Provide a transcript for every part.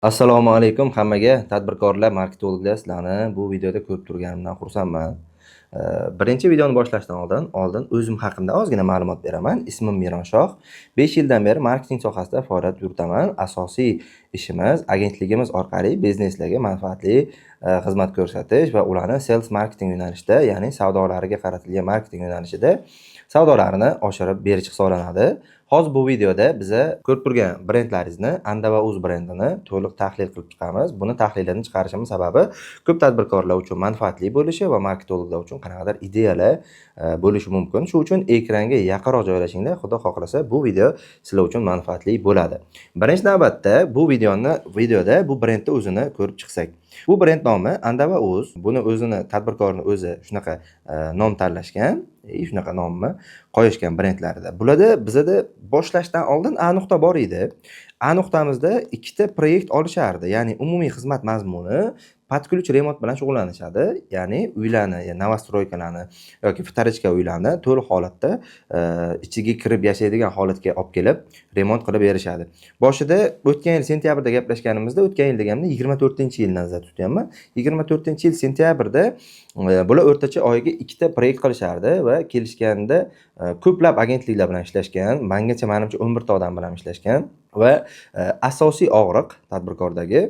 Assalomu alaykum hammaga, tadbirkorlar, marketologlar, sizlarni bu videoda ko'rib turganimdan xursandman. Birinchi videoni boshlashdan oldin o'zim haqimda ozgina ma'lumot beraman. Ismim Mironshoh. 5 yildan beri marketing sohasida faoliyat yuritaman. Asosiy ishimiz agentligimiz orqali bizneslarga manfaatli xizmat ko'rsatish va ularni sales marketing yo'nalishida, ya'ni savdolariga qaratilgan marketing yo'nalishida savdolarini oshirib berish hisoblanadi. Hozir bu videoda biza ko'rib turgan brendlaringizni, Andava Uz brendini to'liq tahlil qilib chiqamiz. Buni tahlilini chiqarishimiz sababi ko'p tadbirkorlar uchun manfaatli bo'lishi va marketologlar uchun qanaqadir ideyalar bo'lishi mumkin. Shu uchun ekranga yaqinroq joylashinglar, Xudo xohlasa, bu video sizlar uchun manfaatli bo'ladi. Birinchi navbatda bu videoda bu brendni o'zini ko'rib chiqsak. Bu brend nomi Andava Uz. Buni o'zini tadbirkorni o'zi shunaqa nom tanlashgan, shunaqa nomni qo'yishgan brendlarida. Bularda bizada boshlashdan oldin A nuqta bor edi. A nuqtamizda ikkita proyekt olishardi. Ya'ni umumiy xizmat mazmuni под ключ remont bilan shug'ullanishadi. Ya'ni uylarni, новостройка larni yoki вторичка uylarni to'liq holatda ichiga kirib yashaydigan holatga olib kelib remont qilib berishadi. Boshida o'tgan yil sentyabrda gaplashganimizda, o'tgan yil deganimda 24-yilni nazarda tutyapman. 24-yil sentyabrda bular o'rtacha oyiga ikkita proyekt qilishardi va kelishganda ko'plab agentliklar bilan ishlashgan. Mangacha, manimcha, 11 ta odam bilan ishlashgan va asosiy og'riq tadbirkordagi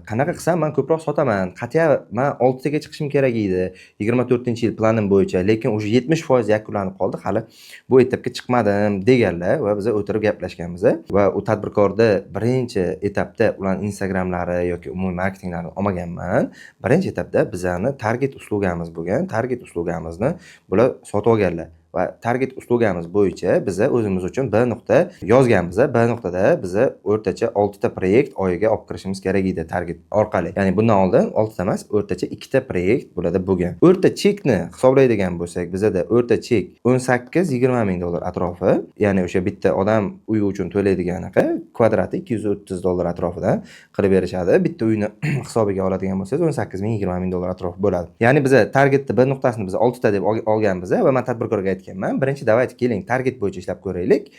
qanaqa qilsam man ko'proq sotaman, qat'iy man 6 taga chiqishim kerak edi 24-yil planim bo'yicha, lekin уже 70% yakunlanib qoldi, hali bu etapga chiqmadim deganlar va biz o'tirib gaplashganmiz va u tadbirkorda birinchi etapda ularni Instagramlari yoki umumiy marketinglarini olmaganman. Birinchi etapda bizani target услуга miz bo'lgan, target услуга mizni bular sotib olganlar va target услуга miz bo'yicha biza o'zimiz uchun B nuqta yozganmiz. B nuqtada biza o'rtacha 6 ta proyekt oyiga olib kirishimiz kerak edi target orqali. Ya'ni bundan oldin 6 ta emas, o'rtacha 2 ta proyekt bularda bo'lgan. O'rta chekni hisoblaydigan bo'lsak, bizada o'rta chek 18-20 ming dollar atrofi, ya'ni o'sha bitta odam uyi uchun to'laydigan anaqa kvadrati 230 dollar atrofidan qilib berishadi. Bitta uyni hisobiga oladigan bo'lsangiz, 18 ming, 20 ming dollar atrofi bo'ladi. Ya'ni biza targetni B nuqtasini biz 6 ta deb olganmiz va man tadbirkorga aytganman, birinchi давайте keling, target bo'yicha ishlab ko'raylik.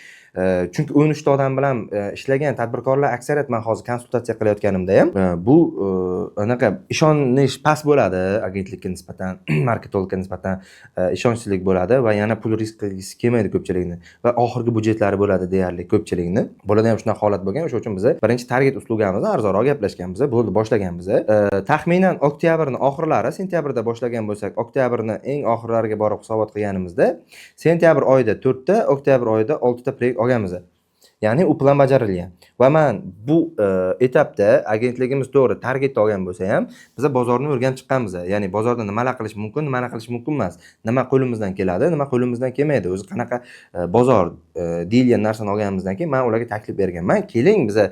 Chunki 13 ta odam bilan ishlagan tadbirkorlar aksariyat, man hozir konsultatsiya qilayotganimda ham bu anaqa ishonish past bo'ladi agentlikka nisbatan, marketologga nisbatan ishonchsizlik bo'ladi va yana pul risk qilgisi kelmaydi ko'pchilikni va oxirgi byudjetlari bo'ladi deyarli ko'pchilikni. Bularda ham shunaqa holat bo'lgan. O'sha uchun biz birinchi target услуга mizni arzonroq gaplashganmiz, bo'ldi, boshlaganmiz. Taxminan oktyabrni oxirlari, sentyabrda boshlagan bo'lsak, oktyabrni eng oxirlariga borib hisobot qilganimizda sentyabr oyida to'rtta, oktyabr oyida oltita proyekt olganmiz. Ya'ni u plan bajarilgan. Va man bu etapda agentligimiz to'g'ri targetni olgan bo'lsa ham, biza bozorni o'rganib chiqqanmiz. Ya'ni bozorda nimalar qilish mumkin, nimalar qilish mumkin emas, nima qo'limizdan keladi, nima qo'limizdan kelmaydi, o'zi qanaqa bozor deyilgan narsani olganimizdan keyin man ularga taklif berganman. Keling, biza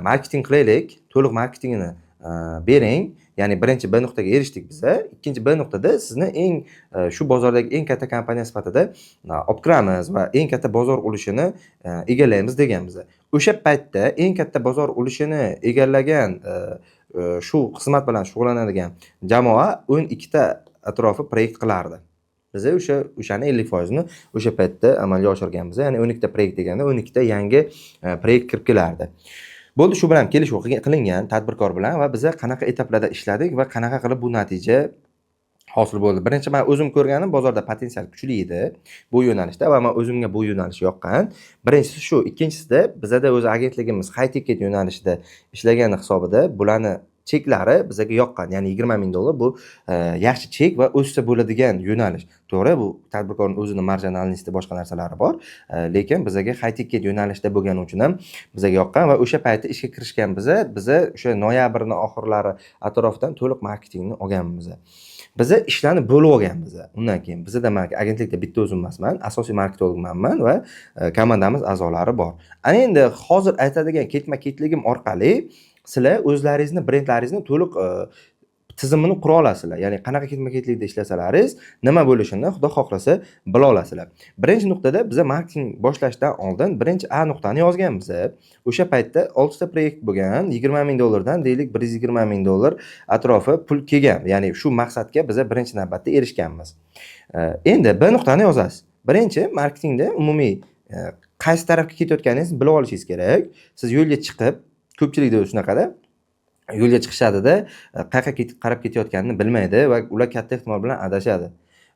marketing qilaylik, to'liq marketingini bering. Ya'ni birinchi B nuqtaga erishdik biza. Ikkinchi B nuqtada sizni eng shu bozordagi eng katta kompaniya sifatida olib kiramiz va eng katta bozor ulushini egallaymiz deganmiz. O'sha paytda eng katta bozor ulushini egallagan shu xizmat bilan shug'ullanadigan jamoa 12 ta atrofi proyekt qilardi. Biza o'shani 50%ini o'sha paytda amalga oshirganmiz. Ya'ni 12 ta proyekt deganda 12 ta yangi proyekt kirib kelardi. Bo'ldi, shu bilan kelishuv qilingan tadbirkor bilan va biza qanaqa etaplarda ishladik va qanaqa qilib bu natija hosil bo'ldi. Birinchi man o'zim ko'rganim, bozorda potensial kuchli edi bu yo'nalishda va man o'zimga bu yo'nalish yoqqan. Birinchisi shu, ikkinchisida bizada o'zi agentligimiz high ticket yo'nalishida ishlagani hisobida bularni cheklari bizaga yoqqan. Ya'ni 20 ming dollar bu yaxshi chek va o'ssa bo'ladigan yo'nalish. To'g'ri, bu tadbirkorning o'zini маржинальность i, boshqa narsalari bor. Lekin bizaga high ticket yo'nalishda bo'lgani uchun ham bizaga yoqqan va o'sha payti ishga kirishgan biza o'sha noyabrni oxirlari atrofidan to'liq marketingni olganmiz. Biza ishlarni bo'lib olganmiz. Undan keyin bizada man agentlikda bitta o'zim emasman, asosiy marketolog manman va komandamiz a'zolari bor. Ana endi hozir aytadigan ketma-ketligim orqali sizlar o'zlaringizni brendlaringizni to'liq tizimini qura olasizlar. Ya'ni qanaqa ketma-ketlikda ishlasalaringiz, nima bo'lishini, Xudo xohlasa, bila olasizlar. Birinchi nuqtada biza marketing boshlashdan oldin birinchi A nuqtani yozganmiz. O'sha paytda 6 ta proyekt bo'lgan, 20 ming dollardan deylik 120 ming dollar atrofi pul kelgan. Ya'ni shu maqsadga biza birinchi navbatda erishganmiz. Endi B nuqtani yozasiz. Birinchi marketingda umumiy qaysi tarafga ketayotganingizni bilib olishingiz kerak. Siz yo'lga chiqib, ko'pchilikda shunaqada. Yo'lga chiqishadida, qayerqa qarab ketayotganini bilmaydi va ular katta ehtimol bilan adashadi.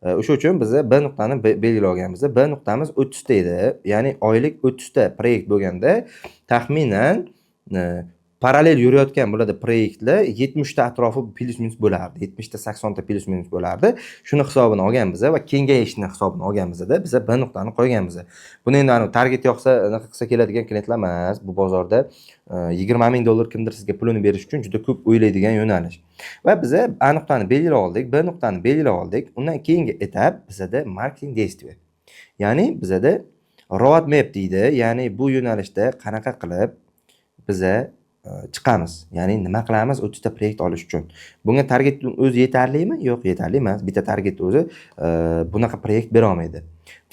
O'sha uchun biza B nuqtani belgilab olganmiz. B nuqtamiz 30 ta edi. Ya'ni oylik 30 ta proyekt bo'lganda, taxminan parallel yurayotgan bo'ladi proyektlar 70 ta atrofi плюс-минус bo'lardi. 70 ta, 80 ta плюс-минус bo'lardi. Shuni hisobini olganmiz va kengayishni hisobini olganmizda biza B nuqtani qo'yganmiz. Buni endi anavi target yoqsa, anaqa qilsa keladigan klientlar emas. Bu bozorda 20 ming dollar kimdir sizga pulini berish uchun juda ko'p o'ylaydigan yo'nalish. Va biza A nuqtani belgilab oldik, B nuqtani belgilab oldik. Undan keyingi etap bizada marketing действие. Ya'ni bizada road map deydi. Ya'ni bu yo'nalishda qanaqa qilib biza chiqamiz? Ya'ni nima qilamiz 30 ta proyekt olish uchun? Bunga target o'zi yetarlimi? Yo'q, yetarli emas. Bitta target o'zi bunaqa proyekt bera olmaydi.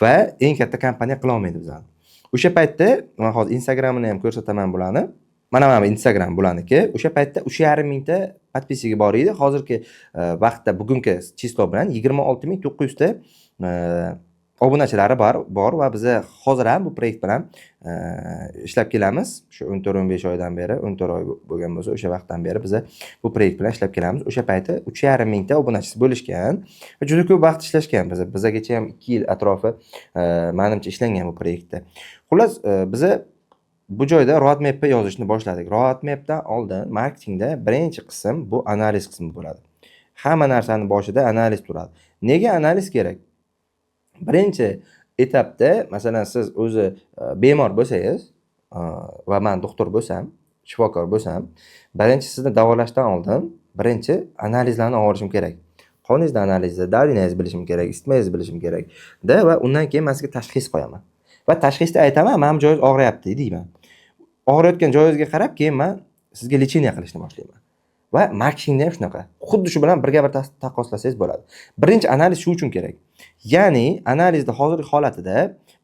Va eng katta kompaniya qila olmaydi bizani. O'sha paytda man hozir Instagramini ham ko'rsataman bularni. Mana bu Instagram bularniki. O'sha paytda 3,5 mingta подписчик i bor edi. Hozirgi vaqtda, bugungi число bilan 26 900 ta obunachilari bor va biza hozir ham bu proyekt bilan ishlab kelamiz. Shu 14-15 oydan beri, 14 oy bo'lgan bo'lsa, o'sha vaqtdan beri biza bu proyekt bilan ishlab kelamiz. O'sha payti 3,5 mingta obunachisi bo'lishgan va juda ko'p vaqt ishlashgan biza. Bizagacha ham 2 yil atrofi manimcha ishlangan bu proyektda. Xullas, biza bu joyda roadmapni yozishni boshladik. Roadmapdan oldin marketingda birinchi qism bu analiz qismi bo'ladi. Hamma narsani boshida analiz turadi. Nega analiz kerak? Birinchi etapda, masalan, siz o'zi bemor bo'lsangiz va man doktor bo'lsam, shifokor bo'lsam, birinchi sizni davolashdan oldin birinchi analizlarni olishim kerak. Qoningizni analizi, давление ngizni bilishim kerak, isitmangizni bilishim kerak. Da va undan keyin man sizga tashxis qo'yaman. Va tashxisda aytaman, mana bu joyingiz og'riyapti deyman. Og'riyotgan joyingizga qarab keyin man sizga лечение qilishni boshlayman. Va marketingda ham shunaqa. Xuddi shu bilan birga bir taqqoslasangiz bo'ladi. Birinchi analiz shu uchun kerak. Ya'ni analizni hozirgi holatida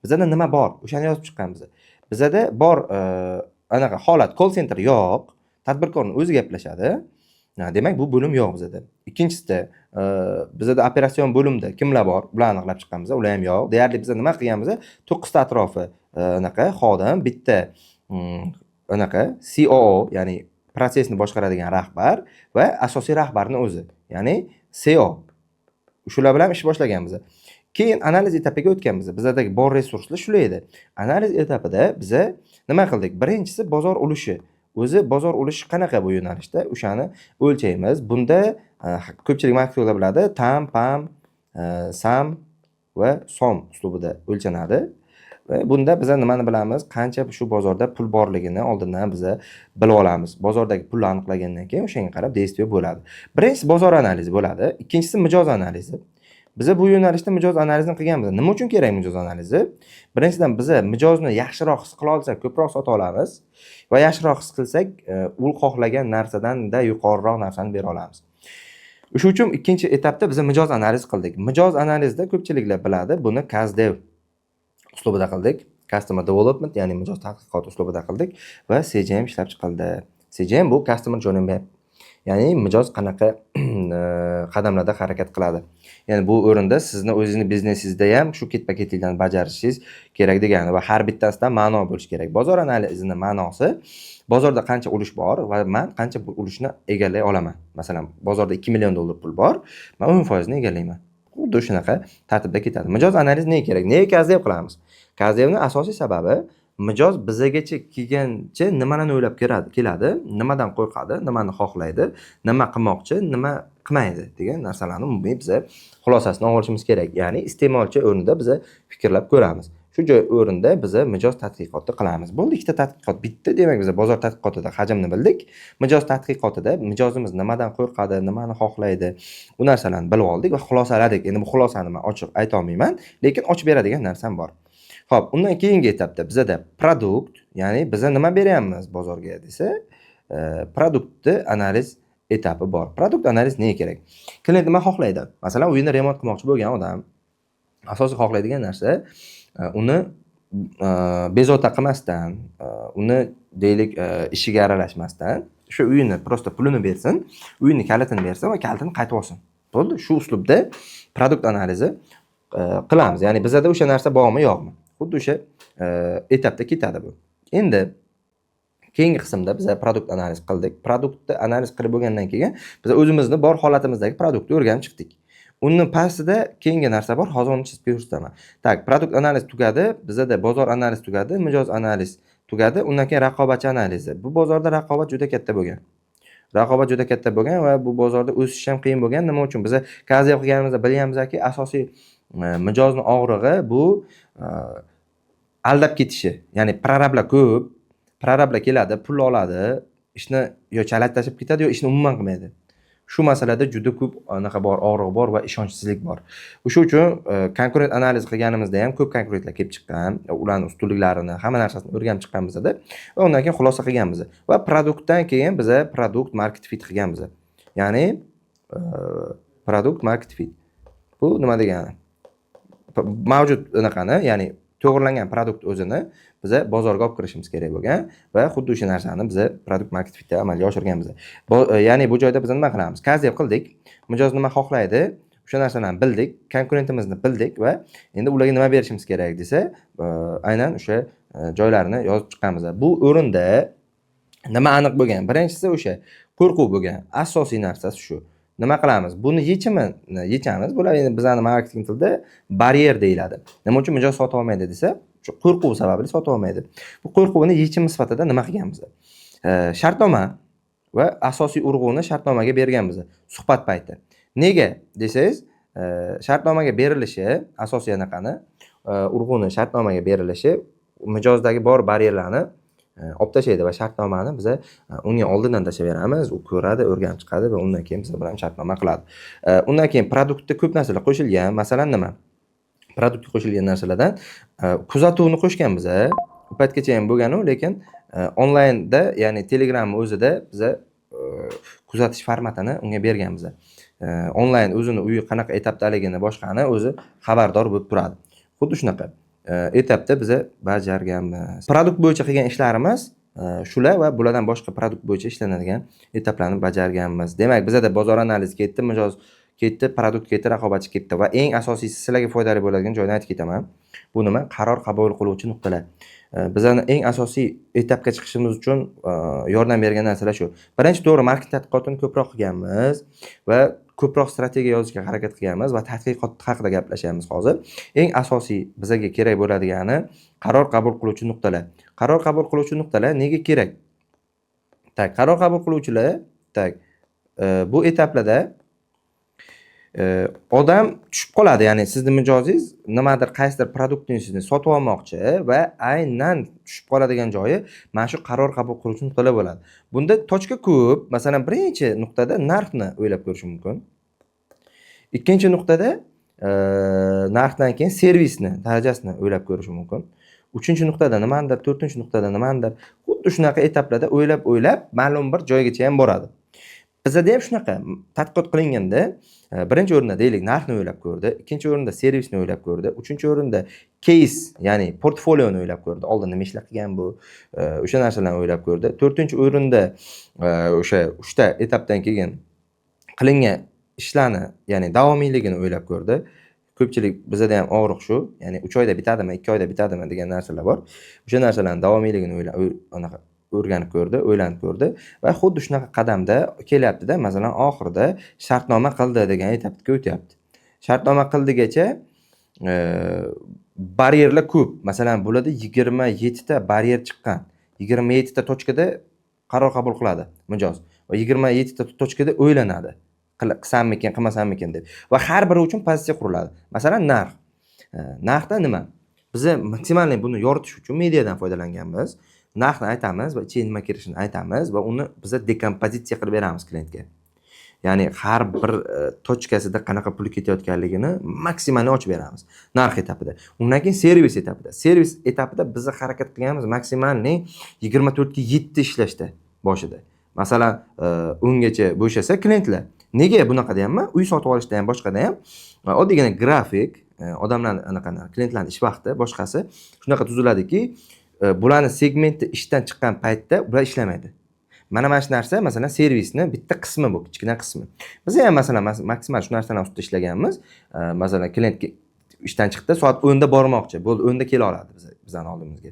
bizada nima bor, o'shani yozib chiqqanmiz. Bizada bor anaqa holat, call center yo'q, tadbirkorni o'zi gaplashadi. Ha, demak, bu bo'lim yo'q bizada. Ikkinchisida bizada operatsion bo'limda kimlar bor, ularni aniqlab chiqqanmiz, ular ham yo'q. Deyarli biz nima qilganmiz? 9 ta atrofi anaqa xodim, bitta anaqa COO, ya'ni protsessni boshqaradigan rahbar va asosiy rahbarni o'zi, ya'ni CEO. Shular bilan ish boshlaganmiz. Keyin analiz etapiga o'tganmiz. Bizadagi bor resurslar shular edi. Analiz etapida biza nima qildik? Birinchisi bozor ulushi. O'zi bozor ulushi qanaqa bu yo'nalishda? O'shani o'lchaymiz. Bunda ko'pchilik marketinglar biladi, TAM, PAM, SAM va SOM uslubida o'lchanadi. Va bunda biza nimani bilamiz? Qancha shu bozorda pul borligini oldindan biza bilib olamiz. Bozordagi pulni aniqlagandan keyin o'shanga qarab действие bo'ladi. Birinchisi bozor analizi bo'ladi. Ikkinchisi mijoz analizi. Biza bu yo'nalishda mijoz analizini qilganmiz. Nima uchun kerak mijoz analizi? Birinchidan, biza mijozni yaxshiroq his qila olsak, ko'proq sota olamiz va yaxshiroq his qilsak, u xohlagan narsadan-da yuqoriroq narsani bera olamiz. O'sha uchun ikkinchi etapda biza mijoz analiz qildik. Mijoz analizida ko'pchiliklar biladi, buni CustDev uslubida qildik. Customer Development, ya'ni mijoz tadqiqoti uslubida qildik va CJM ishlab chiqildi. CJM bu Customer Journey Map. Ya'ni mijoz qanaqa qadamlarda harakat qiladi. Ya'ni bu o'rinda sizni o'zingizni biznesingizda ham shu ketma-ketliklarni bajarishingiz kerak degani va har bittasidan ma'no bo'lishi kerak. Bozor analizini ma'nosi: bozorda qancha ulush bor va man qancha bu ulushni egallay olaman. Masalan, bozorda 2 million dollar pul bor, man 10% ni egallayman. Xuddi shunaqa tartibda ketadi. Mijoz analizi nega kerak? Nega CustDev qilamiz? CustDevni asosiy sababi mijoz bizagacha kelgancha nimalarni o'ylab keladi, nimadan qo'rqadi, nimani xohlaydi, nima qilmoqchi, nima qilmaydi degan narsalarni umumiy biza xulosasini olishimiz kerak. Ya'ni iste'molchi o'rnida biza fikrlab ko'ramiz. Shu joy o'rinda biza mijoz tadqiqoti qilamiz. Bo'ldi, ikkita tadqiqot bitdi. Demak, biza bozor tadqiqotida hajmni bildik. Mijoz tadqiqotida mijozimiz nimadan qo'rqadi, nimani xohlaydi, u narsalarni bilib oldik va xulosaladik. Endi bu xulosani man ochiq ayta olmayman, lekin ochib beradigan narsam bor. Xo'p, undan keyingi etapda bizada продукт, ya'ni biza nima beryapmiz bozorga desa, продукт ni analiz etapi bor. Продукт analiz nega kerak? Klient nima xohlaydi? Masalan, uyini remont qilmoqchi bo'lgan odam asosiy xohlaydigan narsa uni bezovta qilmasdan, uni deylik, ishiga aralashmasdan, shu uyini просто pulini bersin, uyini kalitini bersin va kalitini qaytib olsin. Bo'ldi. Shu uslubda продукт analizi qilamiz. Ya'ni bizada o'sha narsa bormi, yo'qmi? Xuddi o'sha etapda ketadi bu. Endi Keyingi qismda biza продукт analiz qildik. Продукт ni analiz qilib bo'lgandan keyin biz o'zimizni bor holatimizdagi продукт ni o'rganib chiqdik. Uni pastida keyingi narsa bor, hozir uni chizib ko'rsataman. Так, продукт analiz tugadi, bizada bozor analiz tugadi, mijoz analiz tugadi. Undan keyin raqobatchi analizi. Bu bozorda raqobat juda katta bo'lgan. Raqobat juda katta bo'lgan va bu bozorda o'sish ham qiyin bo'lgan. Nima uchun? Biza кастдев qilganimizda bilganmizki, asosiy mijozni og'rig'i bu aldab ketishi. Ya'ni prorablar ko'p, prorablar keladi, pul oladi, ishni yo chala tashlab ketadi, yo ishni umuman qilmaydi. Shu masalada juda ko'p anaqa bor, og'riq bor va ishonchsizlik bor. O'sha uchun konkurent analiz qilganimizda ham ko'p konkurentlar kelib chiqqan, ularni ustunliklarini, hamma narsasini o'rganib chiqqanmizda va undan keyin xulosa qilganmiz. Va продукт dan keyin biza product market fit qilganmiz. Ya'ni product market fit. Bu nima degani? Mavjud anaqani, ya'ni to'g'rilangan продукт o'zini biza bozorga olib kirishimiz kerak bo'lgan va xuddi o'sha narsani biza product market fitda amalga oshirganmiz. Ya'ni bu joyda biz nima qilamiz? Кастдев qildik. Mijoz nima xohlaydi? O'sha narsalarni bildik, konkurentimizni bildik va endi ularga nima berishimiz kerak desa, aynan o'sha joylarini yozib chiqqanmiz. Bu o'rinda nima aniq bo'lgan? Birinchisi o'sha qo'rquv bo'lgan. Asosiy narsasi shu. Nima qilamiz? Buni yechimini yechamiz. Bular endi bizani marketing tilida baryer deyiladi. Nima uchun mijoz sotib olmaydi desa, shu qo'rquv sababli sotib olmaydi. Bu qo'rquvni yechimi sifatida nima qilganmiz? Shartnoma va asosiy urg'uni shartnomaga berganmiz suhbat payti. Nega desangiz, shartnomaga berilishi, asosiy anaqani, urg'uni shartnomaga berilishi mijozdagi bor baryerlarni olib tashlaydi va shartnomani biza unga oldindan tashlab beramiz. U ko'radi, o'rganib chiqadi va undan keyin biz bilan shartnoma qiladi. Undan keyin продукт da ko'p narsalar qo'shilgan. Masalan, nima? Продукт ga qo'shilgan narsalardan kuzatuvni qo'shganmiz. U paytgacha ham bo'lgan u, lekin onlaynda, ya'ni Telegramni o'zida biza kuzatish formatini unga berganmiz. Onlayn o'zini uyi qanaqa etapdaligini, boshqani o'zi xabardor bo'lib turadi. Xuddi shunaqa etapda biza bajarganmiz. Продукт bo'yicha qilgan ishlarimiz shular va bulardan boshqa продукт bo'yicha ishlanadigan etaplarni bajarganmiz. Demak, bizada bozor analizi ketdi, mijoz ketdi, продукт ketdi, raqobatchi ketdi va eng asosiysi, sizlarga foydali bo'ladigan joyini aytib ketaman. Bu nima? Qaror qabul qiluvchi nuqtalar. Bizani eng asosiy etapga chiqishimiz uchun yordam bergan narsalar shu. Birinchi, to'g'ri, marketing tadqiqotini ko'proq qilganmiz va ko'proq strategiya yozishga harakat qilganmiz va tadqiqot haqida gaplashyapmiz hozir. Eng asosiy bizaga kerak bo'ladigani qaror qabul qiluvchi nuqtalar. Qaror qabul qiluvchi nuqtalar nega kerak? Так, qaror qabul qiluvchilar, так, bu etaplarda odam tushib qoladi, ya'ni sizni mijozingiz nimadir, qaysidir продукт ingizni sotib olmoqchi va aynan tushib qoladigan joyi mana shu qaror qabul qiluvchi nuqtalar bo'ladi. Bunda точка ko'p, masalan, birinchi nuqtada narxni o'ylab ko'rishi mumkin. Ikkinchi nuqtada narxdan keyin servisni darajasini o'ylab ko'rishi mumkin. Uchinchi nuqtada nimanidir, to'rtinchi nuqtada nimanidir. Xuddi shunaqa etaplarda o'ylab o'ylab ma'lum bir joygacha ham boradi. Bizada ham shunaqa tadqiqot qilinganda birinchi o'rinda, deylik, narxni o'ylab ko'rdi, ikkinchi o'rinda servisni o'ylab ko'rdi, uchinchi o'rinda кейс, ya'ni portfolioni o'ylab ko'rdi. Oldin nima ishlar qilgan bu, o'sha narsalarni o'ylab ko'rdi. To'rtinchi o'rinda o'sha uchta etapdan keyin qilingan ishlarni, ya'ni davomiyligini o'ylab ko'rdi. Ko'pchilik bizada ham og'riq shu, ya'ni 3 oyda bitadimi, 2 oyda bitadimi degan narsalar bor. O'sha narsalarni davomiyligini o'ylab, anaqa o'rganib ko'rdi, o'ylanib ko'rdi va xuddi shunaqa qadamda kelyapti-da, masalan, oxirida shartnoma qildi degan etapga o'tyapti. Shartnoma qildigacha baryerlar ko'p. Masalan, bularda 27 ta baryer chiqqan. 27 ta точка da qaror qabul qiladi mijoz va 27 ta точка da o'ylanadi. Qilsammikin, qilmasammikin deb. Va har biri uchun pozitsiya quriladi. Masalan, narx. Narxda nima? Biza максимальный buni yoritish uchun mediadan foydalanganmiz. Narxni aytamiz va ichiga nima kirishini aytamiz va uni biza dekompozitsiya qilib beramiz klientga. Ya'ni har bir точка sida qanaqa pul ketayotganligini максимальный ochib beramiz narx etapida. Undan keyin servis etapida. Servis etapida biza harakat qilganmiz максимальный 24 ga 7 ishlashda boshida. Masalan, ungacha bo'shasa klientlar. Nega bunaqa deyapman? Uy sotib olishda ham, boshqada ham oddiygina grafik, odamlarni anaqani, klientlarni ish vaqti, boshqasi shunaqa tuziladiki, bularni segmenti ishdan chiqqan paytda ular ishlamaydi. Mana shu narsa, masalan, servisni bitta qismi bu, kichkina qismi. Biz ham, masalan, maksimal shu narsalarni ustida ishlaganmiz. Masalan, klient ishdan chiqdi, soat 10 da bormoqchi. Bo'ldi, 10 da kela oladi bizani oldimizga.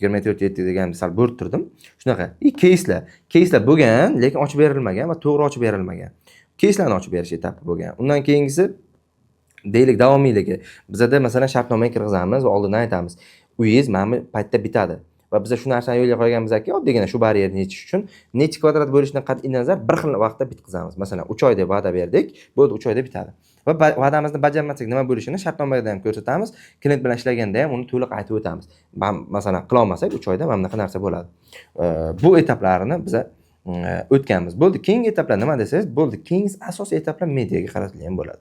24/7 degan sal bo'rttirdim. Shunaqa. И keyslar bo'lgan, lekin ochib berilmagan va to'g'ri ochib berilmagan. Keyslarni ochib berish etapi bo'lgan. Undan keyingisi, deylik, davomiyligi. Bizada, masalan, shartnomaga kirgizamiz va oldindan aytamiz: uyingiz mana bu paytda bitadi. Va biza shu narsani yo'lga qo'yganmizki, oddiygina shu baryerni yechish uchun nechi kvadrat bo'lishidan qat'iy nazar bir xil vaqtda bitkazamiz. Masalan, 3 oy deb va'da berdik, bo'ldi, 3 oyda bitadi. Va va'damizni bajarmasak nima bo'lishini shartnomada ham ko'rsatamiz, klient bilan ishlaganda ham uni to'liq aytib o'tamiz. Masalan, qilolmasak 3 oyda mana bunaqa narsa bo'ladi. Bu etaplarini biza o'tganmiz. Bo'ldi, keyingi etaplar nima desangiz, bo'ldi, keyingi asosiy etaplar mediaga qaratilgan bo'ladi.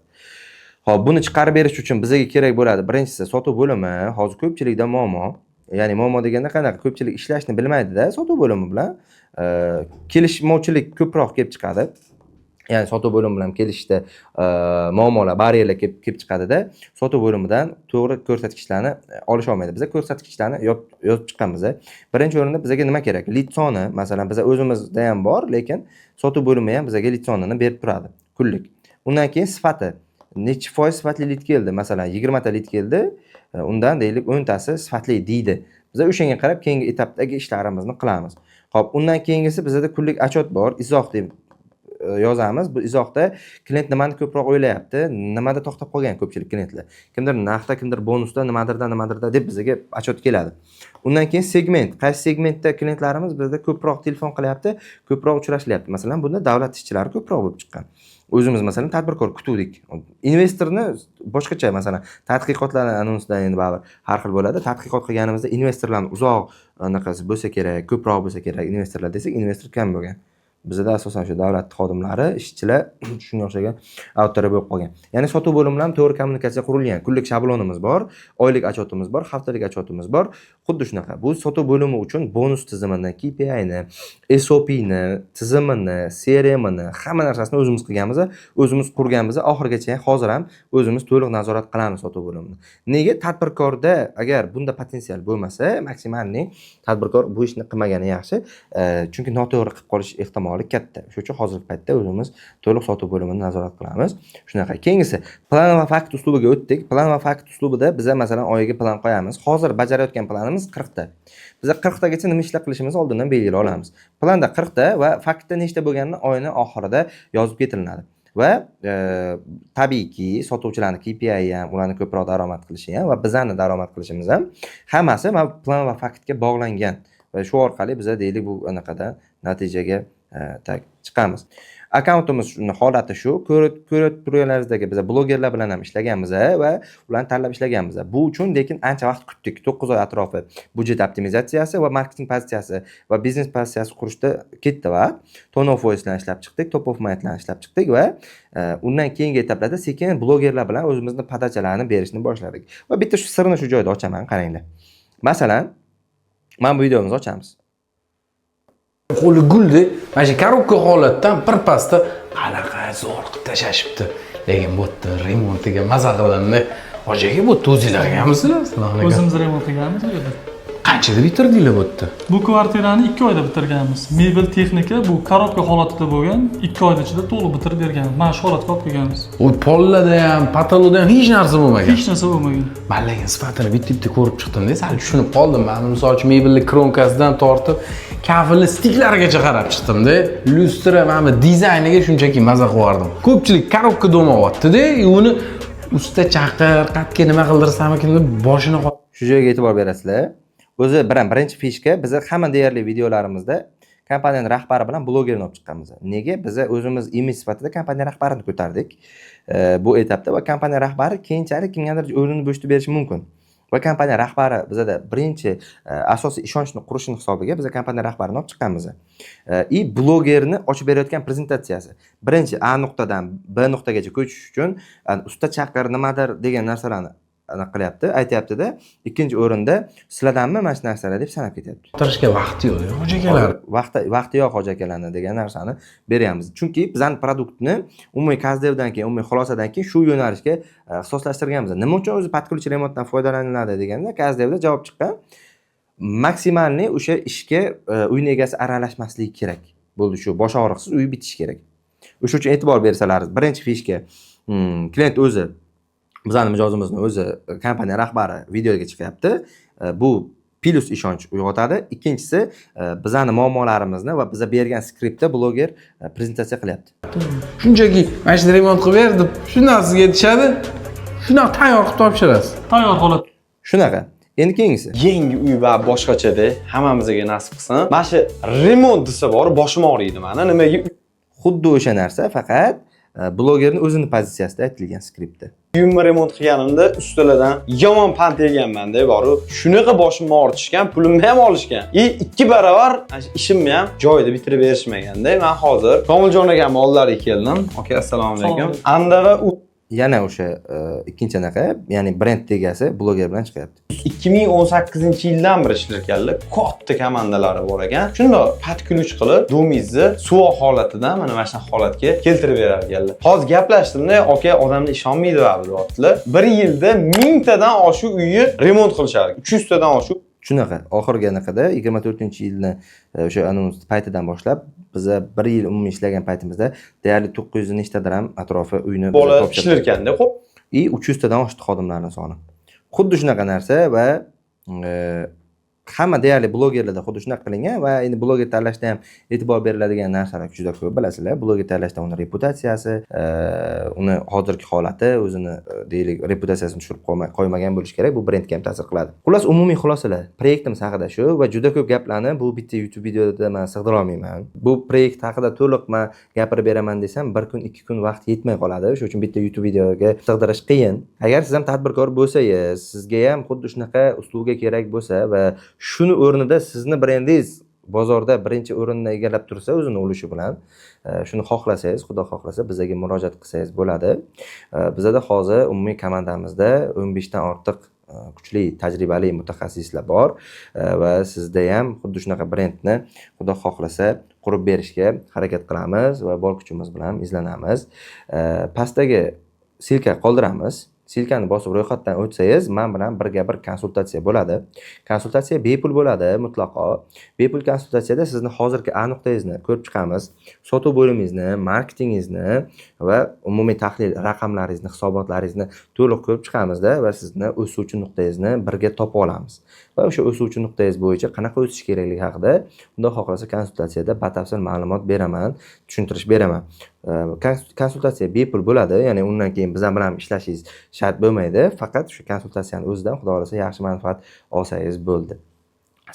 Xo'p, buni chiqarib berish uchun bizga kerak bo'ladi. Birinchisi sotuv bo'limi. Hozir ko'pchilikda muammo. Ya'ni muammo deganda qanaqa? Ko'pchilik ishlashni bilmaydida sotuv bo'limi bilan. Kelishmovchilik ko'proq kelib chiqadi. Ya'ni sotuv bo'limi bilan kelishishda muammolar, baryerlar kelib chiqadida, sotuv bo'limidan to'g'ri ko'rsatkichlarni olisha olmaydi. Biza ko'rsatkichlarni yozib chiqqanmiz. Birinchi o'rinda bizga nima kerak? Lid soni, masalan, biza o'zimizda ham bor, lekin sotuv bo'limi ham bizga lid sonini berib turadi kunlik. Undan keyin sifati. Nechi foiz sifatli lid keldi? Masalan, 20 ta lid keldi, undan deylik 10 tasi sifatli deydi. Biz o'shanga qarab keyingi etapdagi ishlarimizni qilamiz. Xo'p, undan keyingisi bizada kunlik отчет bor, izoh deb yozamiz. Bu izohda klient nimani ko'proq o'ylayapti, nimada to'xtab qolgan ko'pchilik klientlar. Kimdir narxda, kimdir bonusda, nimadirda, nimadirda deb bizga отчет keladi. Undan keyin segment, qaysi segmentda klientlarimiz bizda ko'proq telefon qilyapti, ko'proq uchrashilyapti. Masalan, bunda davlat ishchilari ko'proq bo'lib chiqqan. O'zimiz, masalan, tadbirkor kutuvdik. Investorni boshqacha, masalan, tadqiqotlarni anonsida endi baribir har xil bo'ladi. Tadqiqot qilganimizda investorlarni uzoq anaqasi bo'lsa kerak, ko'proq bo'lsa kerak investorlar desak, investor kam bo'lgan. Bizada asosan shu davlat xodimlari, ishchilar, shunga o'xshagan auditoriya bo'lib qolgan. Ya'ni sotuv bo'limi bilan to'g'ri kommunikatsiya qurilgan. Kunlik shablonimiz bor, oylik отчет imiz bor, haftalik отчет imiz bor. Xuddi shunaqa. Bu sotuv bo'limi uchun bonus tizimini, KPIni, SOPni, tizimini, CRMni, hamma narsasini o'zimiz qilganmiz, o'zimiz qurganmiz. Oxirigacha hozir ham o'zimiz to'liq nazorat qilamiz sotuv bo'limini. Nega? Tadbirkorda agar bunda potensial bo'lmasa, максимальный tadbirkor bu ishni qilmagani yaxshi. Chunki noto'g'ri qilib qolish ehtimoli katta. Shuning uchun hozirgi paytda o'zimiz to'liq sotuv bo'limini nazorat qilamiz. Shunaqa. Keyingisi plan va fakt uslubiga o'tdik. Plan va fakt uslubida biza, masalan, oyiga plan qo'yamiz. Hozir bajarayotgan planimiz 40 ta. Biza 40 tagacha nima ishlar qilishimizni oldindan belgilay olamiz. Planda 40 ta va faktda nechta bo'lganini oyni oxirida yozib ketilinadi. Va tabiiyki, sotuvchilarni KPI ham, ularni ko'proq daromad qilishi ham va bizani daromad qilishimiz ham hammasi mana plan va faktga bog'langan. Va shu orqali biza, deylik, bu anaqada natijaga tak chiqamiz. Akkauntimiz holati shu. Ko'rib turganlaringizdek, biz blogerlar bilan ham ishlaganmiz va ularni tanlab ishlaganmiz. Bu uchun lekin ancha vaqt kutdik. 9 oy atrofi budjet optimizatsiyasi va marketing pozitsiyasi va biznes pozitsiyasi qurishda ketdi va tone of voice bilan ishlab chiqdik, top of mind bilan ishlab chiqdik va undan keyingi etaplarda sekin blogerlar bilan o'zimizni подача larni berishni boshladik. Va bitta shu sirni shu joyda ochaman, qaranglar. Masalan, mana bu videomizni ochamiz. Qo'li guldi. Mana shu коробка holatdan bir pasda qanaqa zo'r qilib tashlashibdi. Lekin bu yerda remontiga maza qilindi. Hoji aka, bu yerda o'zinglar qilganmisizlar? Assalomu alaykum. O'zimiz remont qilganmiz bu yerda. Qanchada bitirdinglar bu yerda? Bu kvartirani 2 oyda bitirganmiz. Mebel, texnika bu коробка holatida bo'lgan, 2 oyda ichida to'liq bitirib berganmiz. Mana shu holatga olib kelganmiz. U pollarda ham, потолок da ham hech narsa bo'lmagan. Hech narsa bo'lmagan. Man lekin sifatini bitta bitta ko'rib chiqdimda, sal tushunib qoldim. Man, misol uchun, mebelni кромка sidan tortib kafelni stiklarigacha qarab chiqdimda. Lyustra, mana bu dizayniga shunchaki maza qilib yubordim. Ko'pchilik коробка дом olyaptida, uni usta chaqir, qayerga nima qildirsamikin deb boshini Shu joyga e'tibor berasizlar. O'zi birinchi фишка, biz hamma deyarli videolarimizda kompaniyani rahbari bilan blogerni olib chiqqanmiz. Nega? Biz o'zimiz imij sifatida kompaniya rahbarini ko'tardik. Bu etapda va kompaniya rahbari keyinchalik kimgadir o'rnini bo'shatib berishi mumkin. Va kompaniya rahbari bizada birinchi asosiy ishonchni qurishini hisobiga biz kompaniya rahbarini olib chiqqanmiz. И blogerni ochib berayotgan prezentatsiyasi. Birinchi A nuqtadan B nuqtagacha ko'chish uchun usta chaqir, nimadir degan narsalarni anaqa qilyapti, aytyapti-da. Ikkinchi o'rinda sizlardanmi mana shu narsalar deb sanab ketyapti. O'tirishga vaqti yo'q, hoji akalar. Vaqti yo'q hoji akalarni degan narsani beryapmiz. Chunki bizani produktni umumiy кастдев dan keyin, umumiy xulosadan keyin shu yo'nalishga ixtisoslashtirganmiz. Nima uchun o'zi под ключ remontdan foydalaniladi deganda кастдев da javob chiqqan. Максимальный o'sha ishga uyni egasi aralashmasligi kerak. Bo'ldi, shu bosh og'riqsiz uy bitishi kerak. O'sha uchun e'tibor bersalaringiz, birinchi фишка, klient o'zi, bizani mijozimizni o'zi, kompaniya rahbari videoga chiqyapti. Bu Plyus ishonch uyg'otadi. Ikkinchisi, bizani muammolarimizni va biza bergan skriptda bloger prezentatsiya qilyapti. Shunchaki mana shuni remont qilib ber deb shundan sizga aytishadi, shunaqa tayyor qilib topshirasiz. Tayyor holat. Shunaqa. Endi keyingisi. Yangi uy va boshqachada hammamizga nasib qilsin. Mana shu remont desa bor, boshim og'riydi mani. Nimaga? Xuddi o'sha narsa, faqat blogerni o'zini pozitsiyasida aytilgan skriptda. Uyimni remont qilganimda ustalardan yomon pand yeganman-da, boru. Shunaqa boshimni og'ritishgan, pulimni ham olishgan. И 2 barobar mana shu ishimni ham joyida bitirib berishmaganda. Men hozir Komiljon akamni oldilariga keldim. Aka, assalomu alaykum. Assalomu. Andava u Yana o'sha ikkinchi anaqa, ya'ni brend egasi bloger bilan chiqyapti. 2018 yildan beri ishlar ekanlar. Katta komandalari bor ekan. Shundoq под ключ qilib, domingizni suvoq holatidan mana shunaqa holatga keltirib berar ekanlar. Hozir gaplashdim-da, aka, odamlar ishonmaydi baribir deyaptilar. Bir yilda 1000 tadan oshiq uyni remont qilishar ekan. 300 tadan oshiq Shunaqa oxirgi anaqada 24-yilni o'sha anons paytidan boshlab biza bir yil umumiy ishlagan paytimizda deyarli 900 nechtadir ham atrofi uyni biza bola topshirdik. ishlar ekanda. Xo'p, И 300 tadan oshdi xodimlarning soni. Xuddi shunaqa narsa va hamma deyarli blogerlarda xuddi shunaqa qilingan. Va endi bloger tanlashda ham e'tibor beriladigan narsalar juda ko'p, bilasizlar. Bloger tanlashda uni reputatsiyasi, uni hozirgi holati, o'zini deylik, reputatsiyasini tushirib qo'ymagan bo'lishi kerak. Bu brendga ham ta'sir qiladi. Xullas, umumiy xulosalar proyektimiz haqida shu. Va juda ko'p gaplarni bu bitta YouTube videoda man sig'dira olmayman. Bu proyekt haqida to'liq man gapirib beraman desam, bir kun, 2 kun vaqt yetmay qoladi. Shuning uchun bitta YouTube videoga sig'dirish qiyin. Agar siz ham tadbirkor bo'lsangiz, sizga ham xuddi shunaqa услуга kerak bo'lsa va shuni o'rnida sizni brendingiz bozorda birinchi o'rinni egallab tursa o'zini ulushi bilan, shuni xohlasangiz, xudo xohlasa, bizaga murojaat qilsangiz bo'ladi. Bizada hozir umumiy komandamizda 15 dan ortiq kuchli, tajribali mutaxassislar bor. Va sizda ham xuddi shunaqa brendni, xudo xohlasa, qurib berishga harakat qilamiz va bor kuchimiz bilan izlanamiz. Pastdagi ссылка qoldiramiz. Ссылка ni bosib ro'yxatdan o'tsangiz, man bilan birga bir konsultatsiya bo'ladi. Konsultatsiya bepul bo'ladi mutlaqo. Bepul konsultatsiyada sizni hozirgi A nuqtangizni ko'rib chiqamiz, sotuv bo'limingizni, marketingingizni va umumiy tahlil raqamlaringizni, hisobotlaringizni to'liq ko'rib chiqamizda va sizni o'suvchi nuqtangizni birga topib olamiz va o'sha o'suvchi nuqtangiz bo'yicha qanaqa o'sish kerakligi haqida, xudo xohlasa, konsultatsiyada batafsil ma'lumot beraman, tushuntirish beraman. Konsultatsiya bepul bo'ladi, ya'ni undan keyin bizlar bilan ishlashingiz shart bo'lmaydi. Faqat shu konsultatsiyani o'zidan, xudo xohlasa, yaxshi manfaat olsangiz bo'ldi.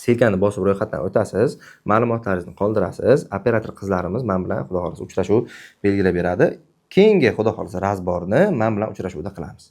Ссылка ni bosib ro'yxatdan o'tasiz, ma'lumotlaringizni qoldirasiz, operator qizlarimiz man bilan, xudo xohlasa, uchrashuv belgilab beradi. Keyingi, xudo xohlasa, разбор ni man bilan uchrashuvda qilamiz.